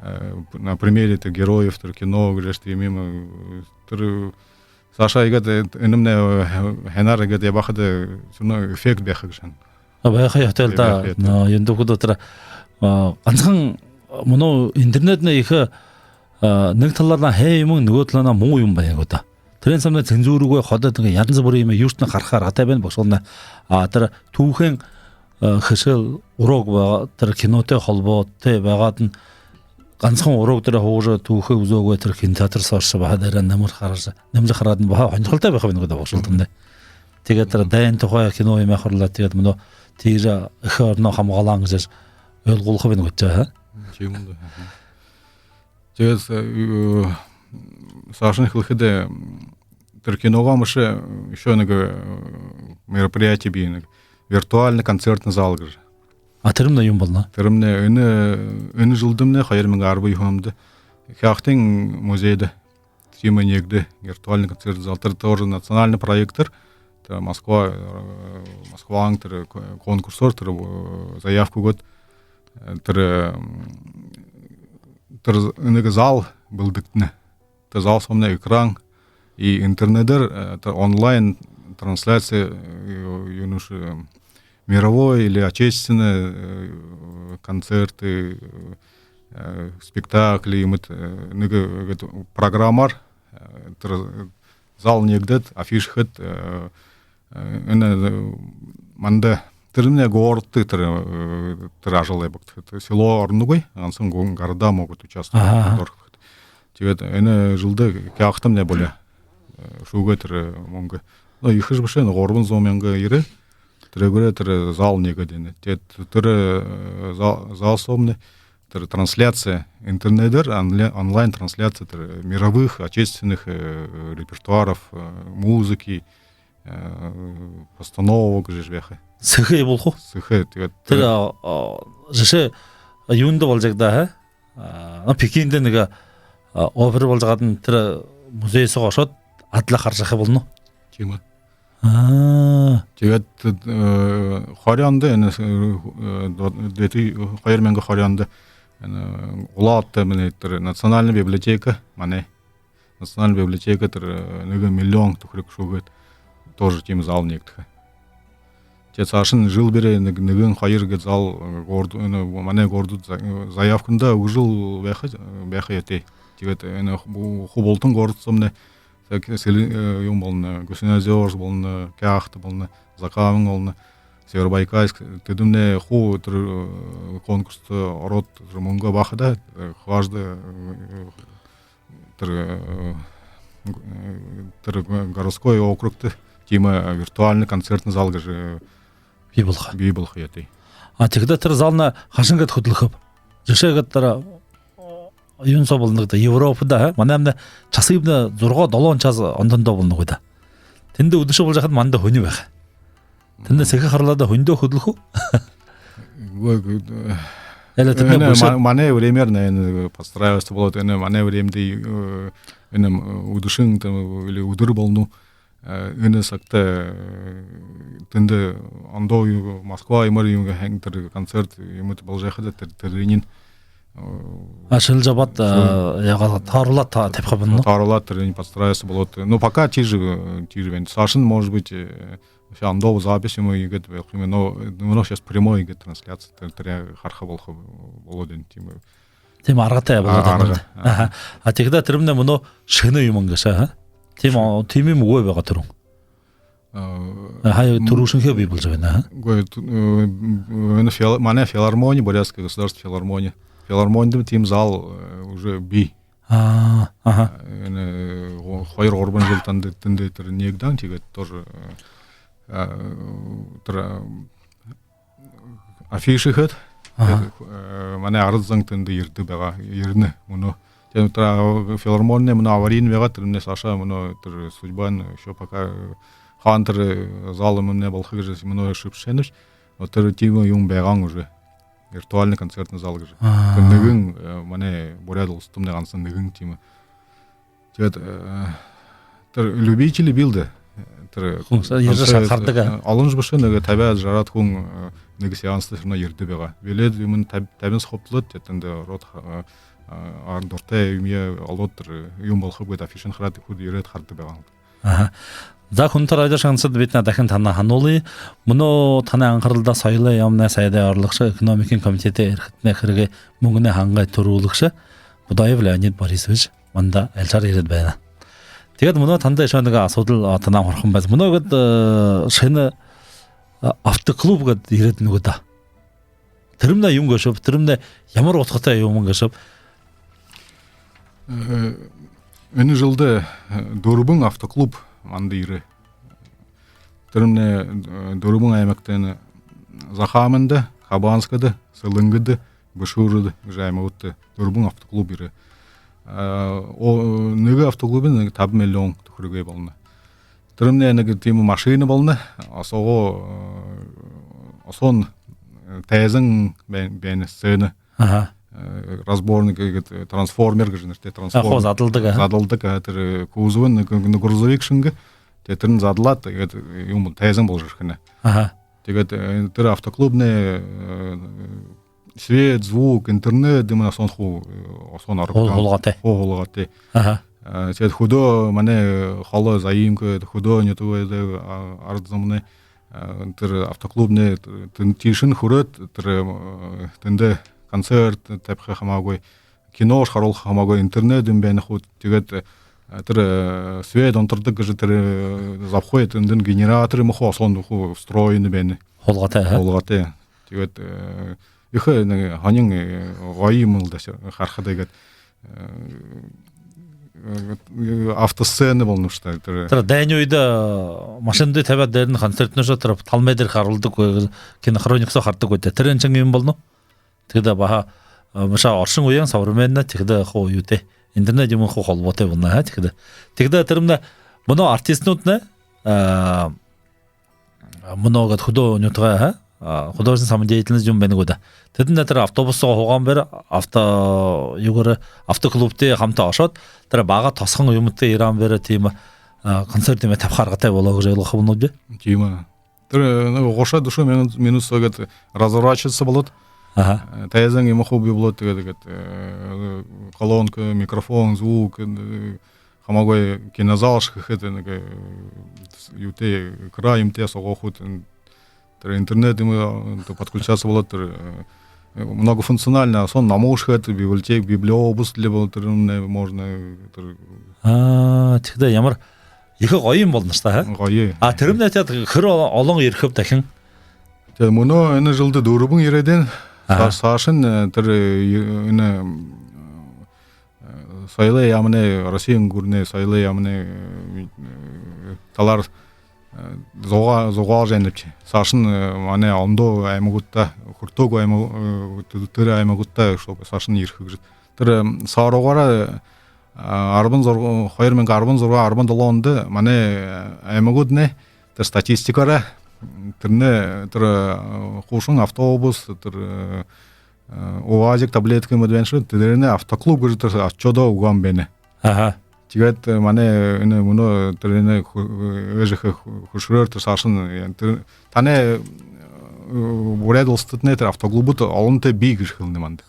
э, на примере тэрэ героев тэрэ кино гэжэ тиимэ юумэ, э, тэрэ саашаа иигээд, э, энэмнай, э, хэнээр иигээд ябахада, э, всё равно эффект байха гэжэ һананам. А, байха ёһотой лэ даа. Байха ёһотой. Но, юундэб гэхэдэ тэрэ, а, гансахан мүнөө интернетнай ехэ, а, нэгэ талаараа һайн юм, нүгөө талаараа муу юм байна гү даа. Тэрээн соомнай цензургүй ходо, тиигээд янза бүриин юумэн юушье гараха аргатай байна, багшална. А тэрэ түүхын хэшээл урок байгаа, тэрэ кинотой холбоотой байгаад нь гансахан урок дээрэ һуужа, түүхэ үзөөгүй тэрэ кинотеатр соо ошожо, баһа дээрэ нэмэр хаража, нэмжэ хараад нь баһа һонирхолтой байха байна гү даа, багшална. Тиигээд тэрэ дайн тухай кино юумэ харуулаад, тиигээд мүнөө тиижэ эхэ ороноо хамгаалаа гэжэ ойлгуулха байна гү даа, а? Тиимэ даа. Тиигээд саашань хэлэхэдэ, тэрэ киногоо бэшэ, ещё нэгэ мероприятие бии, нэгэ виртуальный концертный зал гэжэ. А тэрэмнай юун болоно? Тэрэмнай энэ, энэ жэлдэмнай, хоёр мянга арбан юһэн ондо Хяагтын музейдэ тиимэ нээгдээ виртуальный концертный зал. Тэрэ тоже национальный проектээр, тэрэ Москва, Москваһаа тэрэ конкурсоор тэрэ заявка үгөөд, тэрэ, тэрэ нэгэ зал бэлдэгдэнэ. Тэрэ зал соомнай экран и интернедээр, тэрэ онлайн трансляция, юуншье, мировой или отечественный концерты, спектакли, юумэд, нэгэ, нэгэ программаар тэрэ зал нээгдээд, афиша хээд, энэ манда тэрэмнай городто тэрэ, тэрэ ажал ябагдаха. Тэрэ село ороногүй, гансахан города могут участвовать. Тиигээд энэ жэлдэ Хяагтамнай болёо. Шүүгээ тэрэ мүнгэ. Но ехэшье бэшэ, но гурбан зуун мянга ерээ. Тэрээгээрээ тэрэ зал нээгдэнэ. Тиигээд тэрэ зал соомнай тэрэ трансляция интернедээр, онлайн трансляция тэрэ мировых, отечественных репертуаров, музыки, постановок гэжэ байха. Сэхэ ябуулха гү? Сэхэ, тиигээд тэрэ, жэшээ, юундэ болжо байгаа даа, а? А, ну, Пекиндэ нэгэ опера болжо байгаад нь, тэрэ музей соо ошоод, адли хаража байха болоно. Тиимэ. А. Тиигээд хорёондо, энэ, дэ-, хоёр мянга хорёондо, энэ Улаан-Үдэдэ манай тэрэ национальный библиотека, манай национальный библиотека тэрэ нэгэ миллион түхэриг шүүгээд, тоже тиимэ зал нээгдэхэ. Тиигээд саашань жэл бүри нэгэ, нэгэн, хоёр гээд зал, город, энэ манай городууд за-, заявканда үгэжэл байха, байха ёһотой. Тиигээд энэ ху-, хуу бултан город соомнай, юун болоно, Гусиноозёрск болоно, Хяагта болоно, Закамен болоно, Северобайкальск, тэдэмнай хуу тэрэ конкурсто ороод, тэрэ мүнгэ абаха даа, хажууда тэрэ, тэрэ городской округто тиимэ виртуальный концертный зал гэжэ бии болохо. Бии болохо ёһотой. А тиихэдэ тэрэ залнай хайшан гээд хүдэлхэб? Жэшээ гээд, тэрэ юун соо болоно гээд, Европада, а? Манайм нэ часыемнай зургаа-долоон час ондоо болоно гээд даа. Тэндэ үдэшэ болжо байхада манда һүни байха. Тэндэ сэхэ харуулаад, һүниндөө хүдэлхэ гү? Үгы, үгы. Или тэндэ энэ бэшэ ма-, манай времяар, наверное, подстраиваться болоод, энэ манай времяндэ, энэ үдэшын, там, или үдэр болоно. Энэ сагта тэндэ ондоо юу, Москва юумээр юун, хэн тэрэ концерт юумэд болжо байхада, тэрэ, тэрэниие, а, шэлэжэ абаад, яагаа, тааруулаад та-, табиха болоно. Тааруулаад, тэрэниие подстраиваться болоод. Ну, пока тиижэ, тиижэ байна. Саашань, может быть, вообще ондоо запись юумэ иигээд байха юм, но, но сейчас прямой иигээд трансляция, тэрэ, тэрэ хараха болохо болоод байна, тиимэ. Тиимэ аргатай болоод байна. Арга. Аха. А тиихэдэ тэрэмнай мүнөө шэнэ юумэн гээшэ, а? Тиимэ, тиимэ юумэн үгы байгаа түрүүн. А, хай, түрүүшынхиеэ бии болжо байна, а? Үгы, энэ фил-, манай филармония, Бурятская государственная филармония. Филармонидамнай тиимэ зал уже бии. А, аха. Энэ хоёр-гурбан жэл танда, тэндэ тэрэ нээгдээн, тиигээд тоже тэрэ афиша хээд, аха, манай арад зон тэндэ ерэдэг байгаа, ерэнэ мүнөө. Тиигээд тэрэ филармония мүнөө аварийна байгаа, тэрэмнай саашаа мүнөө тэрэ судьбань ещё пока хаана тэрэ зал мүнөө болохо гэжэ мүнөө шэбшэнэш. Но тэрэ тиимэ юумэн байгаа уже. Виртуальный концертный зал гэжэ. А. Тэрэ нэгэн, манай Буряад уластамнай гансахан нэгэн тиимэ. Тиигээд тэрэ любители бии даа. Тэрэ хүн ерэжэ концерт харадаг, а? Олоншье бэшэ, нэгэ табяад, жараад хүн нэгэ сеансда шэнэ ерэдэг байгаа. Билет юумэн таб-, табин сохо болоод, тиигээд тэндэ ороод, а, дуратай юумэеэ олоод, тэрэ юумэн болохо гээд афишань хараад, хүн ерээд харадаг байгаа. Аха. За, хүндэтэ радио шагнагшад, бидэ дахин танаа һануулъя. Мүнөө танай анхаралда соёлой яаманай сайдай орлогшо, экономикын комитедэй эрхэтэнэй хэрэгэй мүнгэнэй хангай түрүүлэгшэ Будоев Леонид Борисович манда айлшаар ерээд байна. Тиигээд мүнөө танда ещё нэгэ асуудал, а, танаа һураха юм байна. Мүнөө гээд, э, шэнэ, а, автоклуб гээд ерээд байна гү даа. Тэрэмнай юун гээшэб, тэрэмнай ямар удхатай юумэн гээшэб? Э, энэ жэлдэ, э, дүрбэн автоклуб манда ерээ. Тэрэмнай, э, дүрбэн аймагта: энэ Захааминда, Хабаанскада, Сэлэнгэдэ, Бэшүүрэдэ гэжэ аймагуудта дүрбэн автоклуб ерээ. Э, о, нэгэ автоклубынь нэгэ табан миллион түхэриг болоно. Тэрэмнай нэгэ тиимэ машина болоно. Осоогоо, э, осоонь, э, тайзан бай-, байна, сцена. Аха. Э, разборник гээд, э, трансформер гэжэ нэрэтэй, трансформер. Хуу задалдаг, аха. Задалдаг, аха, тэрэ, э, кузовынь нэгэ, нэгэ грузовик шэнги. Тиигээд тэрэнь задалаад, тиигээд, э, юумэн, тайзан боложо ерэхэнь. Аха. Тиигээд, э, тэрэ автоклубнай, э, свет, звук, интернет, юумэн осоонь хуу, э, осоонь арга-, хуу хулгайтай. Хуу хулгайтай. Аха. Э, тиигээд хүдөө манай холо заимка, хүдөө нютагай, а, арад зомнай, э, тэрэ автоклубнай, тэн-, тиишэнь хүрөөд, тэрэ, э, тэндэ концерт табиха хамаагүй, киношье харуулха хамаагүй, интернет юумэн байна хуу. Тиигээд, э, тэрэ, э, свет унтардаг гэжэ тэрэ, э, забхуу, тэндэнь генератор юумэн хуу, осоонь хуу встроенный байна. Хулгайтай, аха? Хулгайтай. Тиигээд, э, ехэ нэгэ һонин, э, гоё юм лэ даа, харахада гээд, э, э, автосцена болоно шүү дээ, тэрэ. Тэрэ дайнай үедэ, э, машинадые табяад, дээрэнь концертнүүдээ тэрэ талмай дээрэ харуулдаг, э, кинохроник соо хардаг байдаг. Тэрэнь шэнги юм болоно. Тиихэдэ баһа, э, баһа оршон үеын современный, тиихэдэ хуу юутэй. Интернет юумэн хуу холбоотой болоно, аха, тиихэдэ. Тиихэдэ тэрэмнай мүнөө артистнууднай, э, мүнөө гээд хүдөө нютагай, аха, а, художественная самодеятельность юумэн байна гү даа. Тэдэнь тэрэ автобус соо һуугаа бээр, авто, юугээрээ, автоклубтай хамта ошоод, тэрэ бага тосхон юумэтэй ерээ бээр, тиимэ, а, концерт юумэ табиха аргатай болоо гэжэ ойлгохо болоноб даа. Тиимэ. Тэрэ, э, нэгэ гуша, дүшэ минут, минут соо гээд разворачиваться болоод, аха, э, тайзан юумэн хуу бии болоод, тиигээд, тиигээд, э, колонка, микрофон, звук, э, хамаагүй кинозал шэнги гээд, нэгэ, э, юутэй, экран юумэтэй соогоо хуу, э, тэрэ интернет юумэ, э, подключаться болоод, тэрэ, э, многофункциональный, осоонь номуудые шэнги гээд, библиотек-, библиобус лэ болоод, тэрэмнай можно, э, тэрэ. Аа, тиихэдэ ямар ехэ гоё юм болоно шүү дээ, аха? Гоё. А, тэрэмнай тиигээд хэр о-, олон ерэхэб дахин? Тиигээд мүнөө энэ жэлдэ дүрбэн ерээд байна. Аха. Са-, саашань, э, тэрэ, э, энэ, э, соёлой яаманай, Россиин гүрэнэй соёлой яаманай, э, талаар, э, зугаа-, зугаалжа байнабди. Саашань, э, манай ондоо аймагуудта, хүртөөгүй аймаг-, э, тэ-, тэрэ аймагуудта, чтобы саашань ерэхэ гэжэ. Тэрэ, м, сааруугаараа, а, арбан зургаан, хоёр мянга арбан зургаан, арбан долоондо манай, э, аймагууднай тэрэ статистикаараа, м, тэрэнэй, тэрэ, э, хуушан автобус, тэрэ, э, УАЗик, таблетка юумэд байна шүү, тэрэнэй автоклуб гэжэ тэрэ отчёдоо үгэһэн байна. Аха. Тиигээд, э, манай энэ мүнөө тэрэнэй хү-, э, эжэхэ хү-, хүшэрөөр тэрэ саашань, э, тэрэ танай, э, Буряад уластатнай тэрэ автоклубууд олонтой бии гэжэ хэлэнэ манда.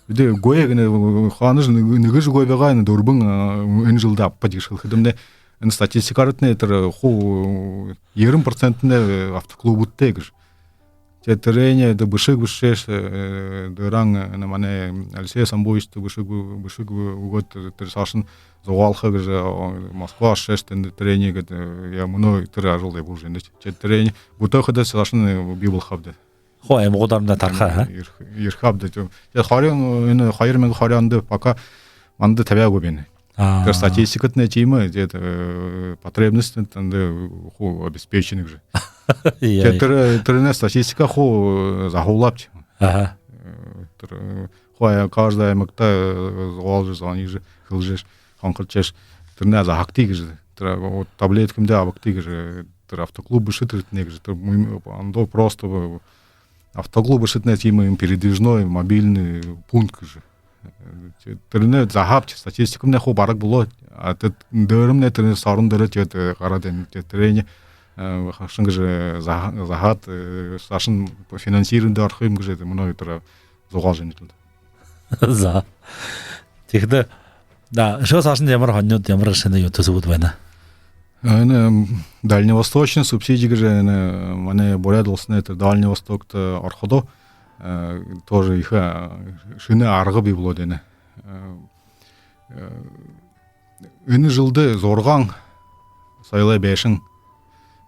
Бидэ үгы гэнэ, хаанашье нэгэ-, нэгэшье үгы байгаа, энэ дүрбэн, э, энэ жэлдэ абаад гэжэ хэлэхэдэмнай, энэ статистикаарнай тэрэ хуу, э, ерэн процентнай, э, автоклубуудтай гэжэ. Тиигээд тэрэнээ даа бэшэг бэшээш, э, дээрэнь, э, энэ манай Алексей Самбуевичта бэшэг, бэшэг үгөөд, тэрэ саашань зугаалха гэжэ, э, Москва ошош, тэндэ тэрэнээ гээд, э, яа, мүнөө тэрэ ажал ябуулжа байна. Тиигээд тэрэнээ бүтээхэдээ саашань, э, бии болохо ааб даа. Хуу аймагуудаарнай тараха, аха? Ерэхэ, ерэхэ ааб даа. Тиигээд хорин, энэ хоёр мянга хорин ондо пока манда табяагүй байна. Аа. Тэрэ статистикатнай тиимэ, тиигээд, э, потребность тэндэ хуу обеспечены гэжэ. Яа. Тиигээд тэрэ, тэрэнэй статистика хуу, э, заһуулаабди. Аха. Э, тэрэ, э, хуу, э, каждый аймагта, э, зугаалжа, зониижо, хэлэжэш, хонхорчош, тэрэнээ заһагты гэжэ. Тэрэ, вот, таблетка юумэндэ абагты гэжэ. Тэрэ автоклуб бэшэ тэрэтнай гэжэ. Тэрэ мүн-, ондоо просто б-, автоклуб бэшэтнай тиимэ юм передвижной мобильный пункт гэжэ. Тэрэнээ заһаабди, статистикамнай хуу бараг болоо. А тэ-, дээрэмнай тэрэнэй саарһан дээрэ тиигээд, э, гараад байна. Тиигээд тэрэнээ, э, хашан гэжэ заһа-, заһаад, э, саашань финансированида орохо юм гэжэ, мүнөө тэрэ зугаалжа байна. За. Тиихэдэ, да, үшөө саашань ямар һонинууд, ямар шэнэ юумэ, түсэбүүд байна? Энэ, м, дальневосточный субсидия гэжэ, энэ, м, манай Буряад уласынь тэрэ Дальний Востокто, э, ороходоо, э, тоже ехэ, э, шэнэ арга бии болоод байна. Э, э, энэ жэлдэ зургаан соёлой байшан,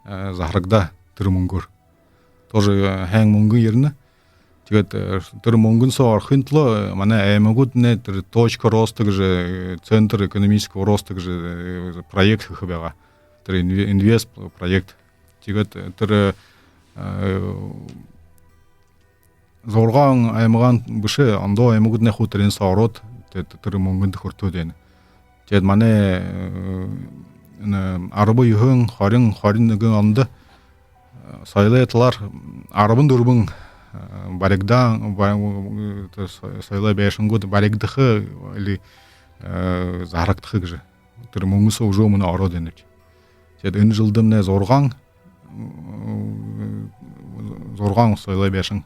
э, заһарагдаа тэрэ мүнгөөр. Тоже, э, һайн мүнгэн ерэнэ. Тиигээд, э, тэрэ мүнгэн соо орохын түлөө, э, манай аймагууднай тэрэ «Точка роста» гэжэ, э, «Центр экономического роста» гэжэ, э, проект хэхэ байгаа. Тэрэ инве-, инвест проект. Тиигээд, э, тэрэ, э, зургаан аймагаан бэшэ, ондоо аймагууднай хуу тэрээн соо ороод, тиигээд тэрэ мүнгэндэ хүртөөд байна. Тиигээд манай, э, энэ арбан юһэн, хорин, хорин нэгэн ондо, э, соёлой талаар арбан дүрбэн, э, баригдаан, ба-, э, со-, соёлой байшангууд баригдаха или, э, заһарагдаха гэжэ. Тэрэ мүнгэн соо уже мүнөө ороод байнабди. Тиигээд энэ жэлдэмнай зургаан, м, зургаан соёлой байшан,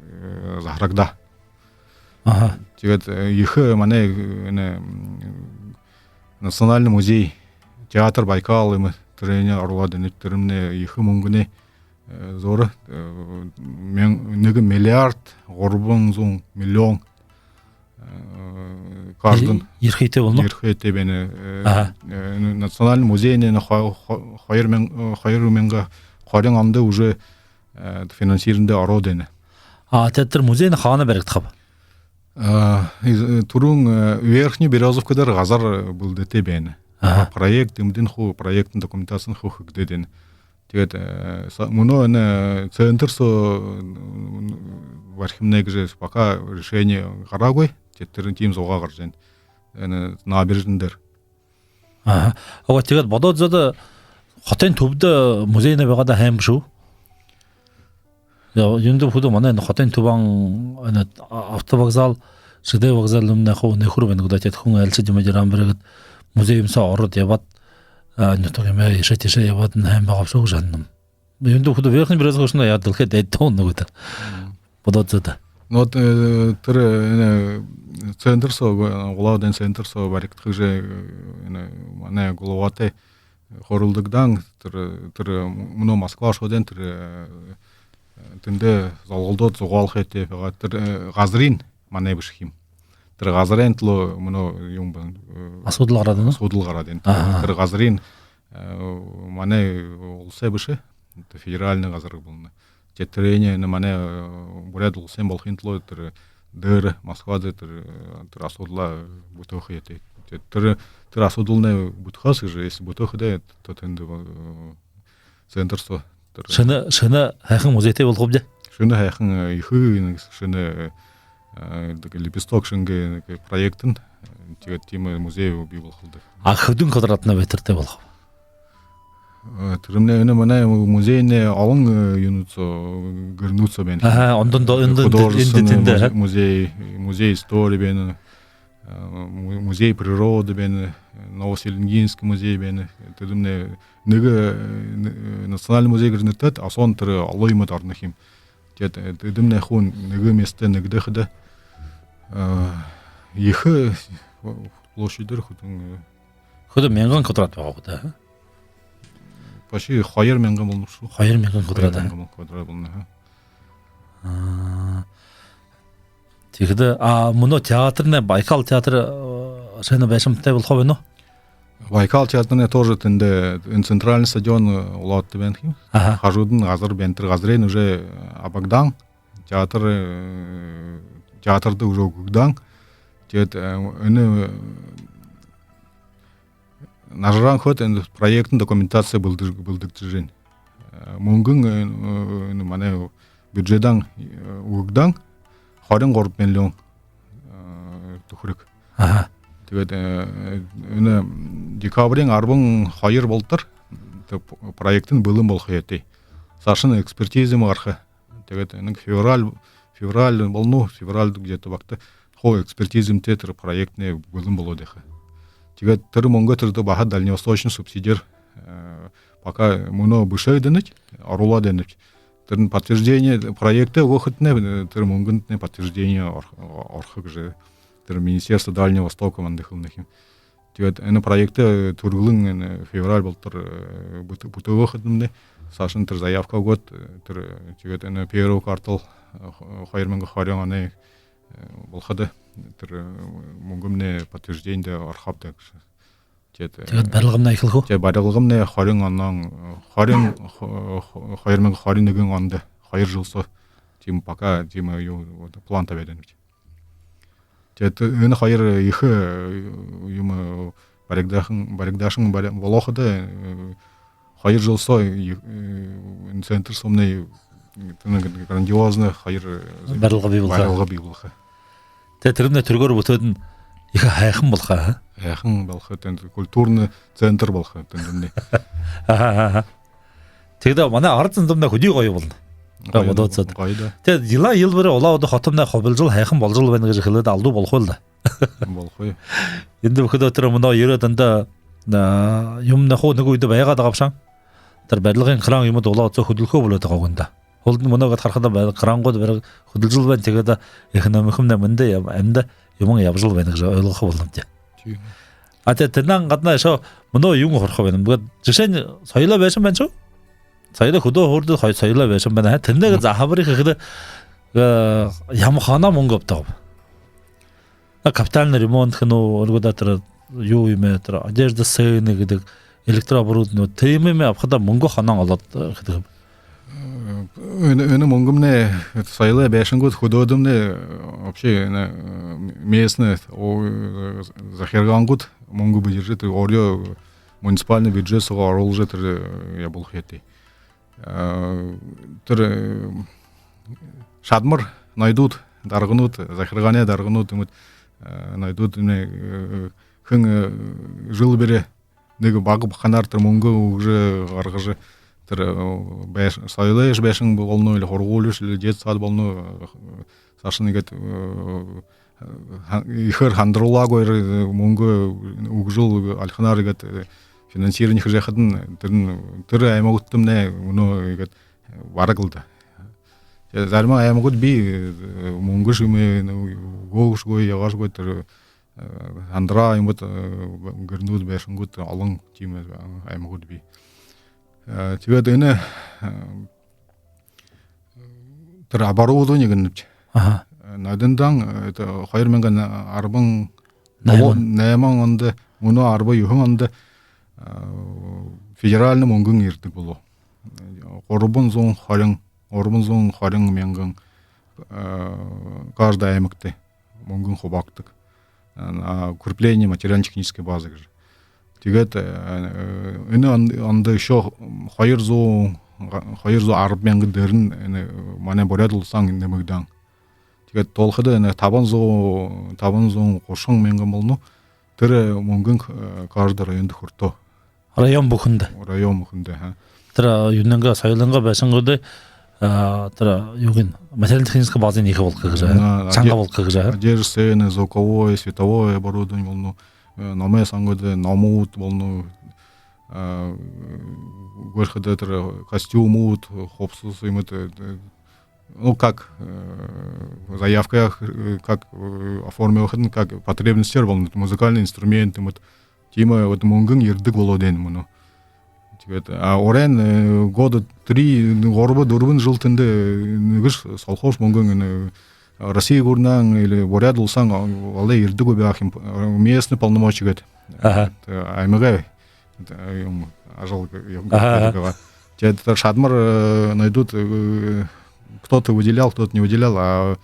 э, заһарагдаа. Аха. Тиигээд, э, ехэ манай, э, энэ, м, национальный музей, театр «Байкал» юумэ, тэрэнээ оруулаад байнабди, тэрэмнай ехэ мүнгэнэй, э, зуура, э, мэн-, нэгэ миллиард гурбан зуун миллион, э, граждан. Ер-, ерхитэй болоно? Ерхитэй байна. Э, аха. Э, национальный музейнай хо-, хо-, хоёр мянга, э, хоёр мянга хорин ондо уже, э, финансированида ороод байна. А, тиигээд тэрэ музейнай хаана баригдахаб? А, из-, э, түрүүн, э, Верхняя Берёзовка дээрэ газар, э, бэлдээтэй байна. Аха. Проект, юумэдэнь хуу, проектын документациин хуу хэгдээд байна. Тиигээд, э, са-, мүнөө энэ центр соо, м, барихамнай гэжэ пока решение гараагүй. Тиигээд тэрэ тиимэ зугаа гаража байна. Энэ набережный дээрэ. Аха. Ага, тиигээд бодоод үзөөд, хотын түбэдэ музейнай байгаад һайн бшуу. Яа, юундэб гэхэдэ, манай энэ хотын түбэһөө энэ а-, автовокзал, ЖД вокзал юумэнэй хуу нэхүүр байна гү даа, тиигээд хүн айлшажа юм, жаран бэргээд музей юумэ соо ороод ябаад, а, нютаг юумэ иишэ тиишэ ябаад, һайн байгаа бшуу гэжэ һананам. Юундэб гэхэдэ, Верхняя Берёзовка үшөө яа дэлхэйдэ эдтэ хүн нүгөөдэ. Мм. Бодоод үзөөд. Но вот, э, тэрэ, э, центр соо, главный центр соо баригдаха гэжэ, э, энэ манай главатай хөөрэлдэгдэһэн, тэрэ, тэрэ мүнөө Москва ошоод байна, тэрэ, э, тэндэ золголдоод зугаалха ёһотой байгаа. Тэрэ, э, газарынь манай бэшэ юм. Тэрэ газарынь түлөө мүнөө юумэ байна, э, асуудал гараад байна. Асуудал гараад байна. Аха. Тэрэ газарынь, э, манай уласай бэшэ, тэрэ федеральный газар болоно. Тиигээд тэрэнээ энэ манай, э, Буряад уласай болохын түлөө тэрэ дээрэ Москвада тэрэ, э, тэрэ асуудалаа бүтээхэ ёһотой. Тиигээд тэрэ, тэрэ асуудалнай бүтэхэ һаа гэжэ, если бүтээхэдээ, то тэндэ, э, центр соо тэрэ шэнэ, шэнэ һайхан музейтэй болохоб даа. Шэнэ һайхан, э, ехэ, э, шэнэ, э, э, лепесток шэнги, э, проектын, э, тиигээд тиимэ музей бии болохол даа. А хэдэн квадратный метртэй болохоб? Э, тэрэмнай энэ манай музейнай олон, э, юунууд соо, гэрнүүд соо байна. Аха, ондоо, ондоо, эндэ, художественный эндэ, тэндэ, музе-, аха, музей, музей истории байна, э, му-, музей природы байна, э, Новоселенгинский музей байна. Тэрэмнай нэгэ, э, н-, э, национальный музей гэрнүүдтэй, а соонь тэрэ олон юумэ орохо юм. Тиигээд, э, тэдэмнай хуу нэгэ место нэгдэхэдэ, э, ехэ, э, площадь дээрэ хэдэн, э, хэдэн мянган квадрат байгаа гү даа, а? Почти хоёр мянган болоно шүү. Хоёр мянган квадрат, а? Хоёр мянган квадрат болоно, а. А, тиихэдэ, а, мүнөө театрнай, Байкал театр, э, шэнэ байшантай болохо байна гү? Байкал театрнай тоже тэндэ, энэ центральный стадион, э, улаатта байна юм. Аха. Хажуудань газар байна, тэрэ газарынь уже, э, абагдаһан, театр, э, театрта уже үгэгдэһэн. Тиигээд, э, энэ, э, нажараа хээд, энэ проектын документация бэлдэ-, бэлдэгдэжэ байна. Э, мүнгэн, э, э, энэ манай бюджедһээ, э, үгэгдэһэн хорин гурбан миллион, э, түхэриг. Аха. Тиигээд, э, энэ декабриин арбан хоёр болотор тэрэ проектын бэлэн болохо ёһотой. Саашань экспертизэмнай гараха. Тиигээд энэ февраль, февраль болоно, февраль где-то багта хуу экспертизэмнай тэрэ проектнай бэлэн болоод байха. Тиигээд тэрэ мүнгэ тэрэ баһа дальневосточный субсидиэр, э, пока мүнөө бэшээд байнабди, оруулаад байнабди. Тэрэнь подтверждение, проектээ үгэхэдэнь, э, тэрэ мүнгэнтнай подтверждение орох-, орохо гэжэ тэрэ Министерство Дальнего Востока манда хэлэнэ юм. Тиигээд энэ проектээ, э, түргэлэн, энэ февраль болотор, э, бүт-, бүтээхэдэмнай, саашань тэрэ заявка үгөөд, э, тэрэ, э, тиигээд энэ первый квартал, э, хо-, хоёр мянга хорин оной, э, болоходо, тэрэ, э, мүнгэмнай подтверждениедэ орохоб даа гэжэ. Тиигээд, тиигээд барилгамнай эхилхэ гү? Тиигээд барилгамнай хорин онон, хорин, хо-, хо-, хоёр мянга хорин нэгэн ондо, хоёр жэл соо, тиимэ пока, тиимэ юу, план табяад байнабди. Тиигээд энэ хоёр ехэ, э, юумэ, баригдааһан, баригдаашан бари-, болоходо, э, хоёр жэл соо, э, энэ центр соомнай, э, тэнэ грандиозна хоёр, э, барилга бии болохо. Барилга бии болохо. Тиигээд тэрэмнай түргөөр бүтөөд ехэ һайхан болохо, аа? Һайхан болохо, тэнэ культурный центр болохо, тэнэ. Аха, аха. Тиигээд манай арад зондомнай хэды гоё болоно. Гоё, бодоод үзөөд. Гоё даа. Тиигээд жэл жэлээр Улаан-Үдэ хотомнай хубилжал, һайхан болжол байна гэжэ хэлээд алдуу болохогүй л даа. Болохогүй. Эндэ бүхэдөө тэрэ мүнөө ерээд эндэ, а, юумэн хуу нэгэ үедэ байгаад байгаа бшуу. Тэрэ барилгын кран юумэд Улаан-Үдэһөө хүдэлхөө болоод байгаа гү даа. Һүүлдэнь мүнөө гээд харахада, бай-, крангууд бари-, хүдэлжэл байна, тиигээд экономикамнай мэндэ яб-, амиды юумэн ябажал байна гэжэ ойлгохо болонобди. Тиимэ. А тиигээд тэрэнэй гадна ещё мүнөө юун һурахаа байнаб. Мүнөө жэшээнь соёлой байшан байна шүү. Соёлой хүдөө һууринууд, хой-, соёлой байшан байна. Тэрэнэй гээд заһабари хэхэдэ, э, ямар ханаа мүнгэ абтааб? А, капитальный ремонт хэнэ гү, оргодо тэрэ юу юм, тэрэ одежда сцены гэдэг, электрооборудование, тиимэ юумэ абахада мүнгэ ханаа олоод, э, хэдэг юм? Э, энэ, энэ мүнгэмнай, это, соёлой байшангууд, хүдөөдэмнай, э, вообще, энэ, э, местный, о, э, захиргаангууд мүнгэ бэдэржэ, тэрэ өөрын муниципальный бюджет соогоо оруулжа, тэрэ, э, ябуулха ёһотой. Э, тэрэ, э, шадамар ноёдууд, дарганууд, захиргаанай дарганууд, тиимэ, э, ноёдууд, энэ, э, хэн, э, жэл бүри нэгэ бага баханаар тэрэ мүнгэ үгэжэ гаргажа, тэрэ, э, байш-, соёлой байшан болоно, или һургуулииш, или детсад болоно, э, саашань иигээд, э, ха-, ехээр һандаруулаагүй, э, мүнгэ үгэжэл альханаар иигээд, э, финансирование хэжэ байхадань, тэрэнь, тэрэ аймагуудтамнай мүнөө иигээд бараг лэ даа. Тиигээд зарима аймагууд бии, э, мүнгэшье юумэ үгөөшьегүй, яагаашьегүй, тэрэ, э, һандараа юумэд, э, гэрнүүд, байшангууд олон тиимэ, э, аймагууд бии. Э, тиигээд энэ, э, тэрэ оборудование гэнэбди. Аха. Э, Найдандаа, э, это хоёр мянга арбан найман. Найман ондо, мүнөө арбан юһэн ондо, э, федеральный мүнгэн ерэдэг болоо. Гурбан зуун хорин, гурбан зуун хорин мянган, э, каждый аймагта мүнгэн хубаагдадаг. А, укрепление материально-технической базы гэжэ. Тиигээд, э, энэ он-, ондо ещё хоёр зуун, хоёр зуун арбан мянга дээрэнь энэ манай Буряад Уласһаа нэмэгдөө. Тиигээд тоолоходо энэ табан зуун, табан зуун гушан мянган болоно. Тэрэ мүнгэн, э, каждый районда хүртөө. Район бүхэндэ. Район бүхэндэ, ха. Тэрэ, а, юунэйнгээ, соёлойнгоо байшангуудые, а, тэрэ, юугынь, материально-технический базынь ехэ болгохо гэжэ, а? На, чанга оде-, болгохо гэжэ, а? Одежда, сцена, звуковое, световое оборудование болоно, э, номой сангуудые, номууд болоно, а, гүрэхэдэ тэрэ костюмууд, хубсаһа юумэд, э, ну, как, э, заявка, э, как, э, оформил, как потребности болоно, музыкальный инструмент, юумэд, тиимэ вот мүнгэн ерэдэг болоод байна мүнөө. Тиигээд, а, урдань, э, года три, гурба, дүрбэн жэл тэндэ, э, нэгэшье солхоошье мүнгэн, э, Россия гүрэнһээ или Буряад Уласһаа, а, олоо ерэдэггүй байгаа юм, э, местный полномочия гээд. Аха. Э, аймагай, э, юм, ажал гэ-, юм. Аха. Гээд байгаа. Тиигээд тэрэ шадамар, э, ноёдууд, э, кто-то выделял, кто-то не выделял, а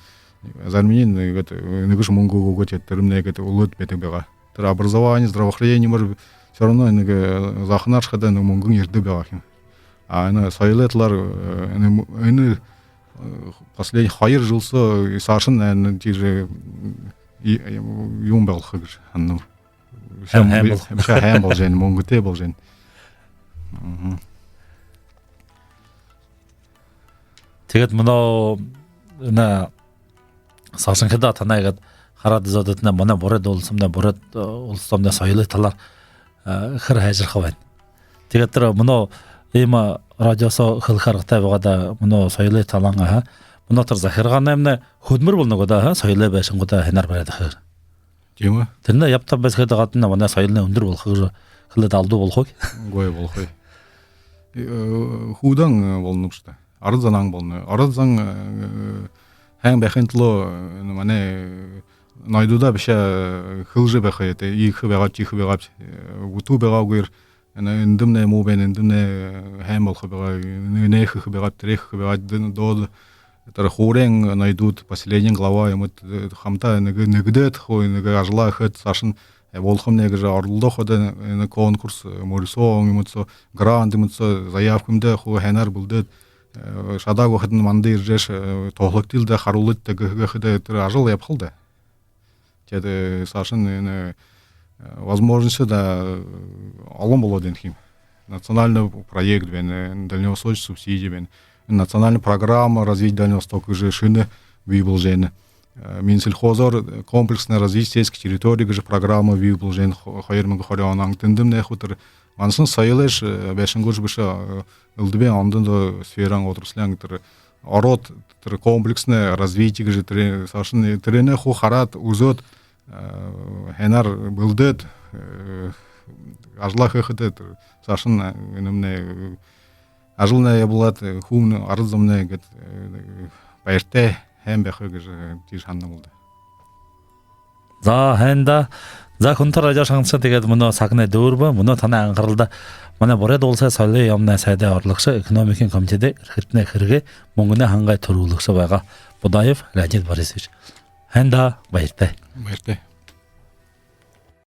заримань, э, гээд, э, нэгэшье мүнгэ үгөөгүй, тиигээд тэрэмнай гээд үлөөд байдаг байгаа. Тэрэ образование, здравоохранение мөр всё равно нэгэ, э, зааханаар шахада нэгэ мүнгэн ерэдэг байгаа юм. А энэ соёлой талаар, э, энэ мү-, энэ, э, последний хоёр жэл соо, э, саашань, наверное, тиижэ, м, и, э, юумэ болохо гэжэ һананам. Һайн, һайн бол-, һайн болжо байна, мүнгэтэй болжо байна. Мгм. Тиигээд мүнөө энэ саашанхидаа танай иигээд хараад үзөөд, манай Буряад Уласымнай, Буряад, э, Уласымнай соёлой талаар, э, хэр һайжарха байна. Тиигээд тэрэ мүнөө иимэ радио соо хэлэхэ аргатай байгаа даа, мүнөө соёлой талаан, аха. Мүнөө тэрэ захиргаанаймнай хүдэлмэри болоно гү даа, аха, соёлой байшангуудые һайнаар бариад байхаар. Тиимэ. Тэрэнэй ябадал бэшэ гээд байгаа даа, манай соёлынь үндэр болохо гэжэ хэлээд алдуу болохогүй. Үгы, болохогүй. Э, хүүдэн, э, болоно бшуу даа. Арад зон болоно. Арад зон, э, һайн байхын түлөө, э, манай, э, Ноёдуудаа бэшэ, э, хэлэжэ байха ёһотой. Иихэ байгааб, тиихэ байгааб, э, бүтүү байгаагүйгөөр, энэ, эндэмнай муу байна, эндэмнай, э, һайн болохо байгаа, энэ, энээ хэхэ байгааб, тэрээ хэхэ байгааб, дэ-, доод, тэрэ хуурайн ноёдууд, поселениин глава юумэд, э, хамта нэгэ-, нэгэдээд, хуу нэгэ ажалаа хээд, саашань, э, болохомнай гэжэ оролдоходо, энэ конкурс, э, мүрысөө юумэд соо, грант юумэд соо, заявка юумэндээ хуу һайнаар бэлдээд, э, шадаагүй байхадань манда ерэжэш, э, туһалагты л даа, харуулыт даа гэхэ-, гэхэдэ тэрэ ажал ябахал даа. Тиигээд, э, саашань энэ, э, возможность даа, э, олон болоод байна юм. Национальный проект байна, дальневосточный субсидия байна, национальная программа развития Дальнего Востока гэжэ шэнэ бии боложо байна. Э, Минсельхозоор комплексное развитие сельских территорий гэжэ программа бии боложо байна, хо-, хоёр мянга хорин оноо. Тэндэмнай хуу тэрэ ганса соёлойш, э, байшангүйш бэшэ, э, элдэбын ондоо сфераан, отраслиин тэрэ ороод, тэрэ комплексное развитие гэжэ тэрэ саашань, тэрэнээ хуу хараад, үзөөд, э, һайнаар бэлдээд, э, ажалаа хэхэдэ, тэрэ саашань, э, энэмнай, э, ажалнай ябуулаад, э, хүн, арад зомнай гээд, э, баяртай, һайн байха гэжэ, э, тиижэ һананаб даа. За, һайн даа. За, хүндэтэ радио шагнагшад, тиигээд мүнөө сагнай дүүрэбэ, мүнөө танай анхаралда манай Буряад Уласай соёлой яаманай сайдай орлогшо, экономикын комитедэй эрхэтэнэй хэрэгэй мүнгэнэй хангай түрүүлэгшэ байгаа Будаев Леонид Борисович. Һайн даа, баяртай. Баяртай.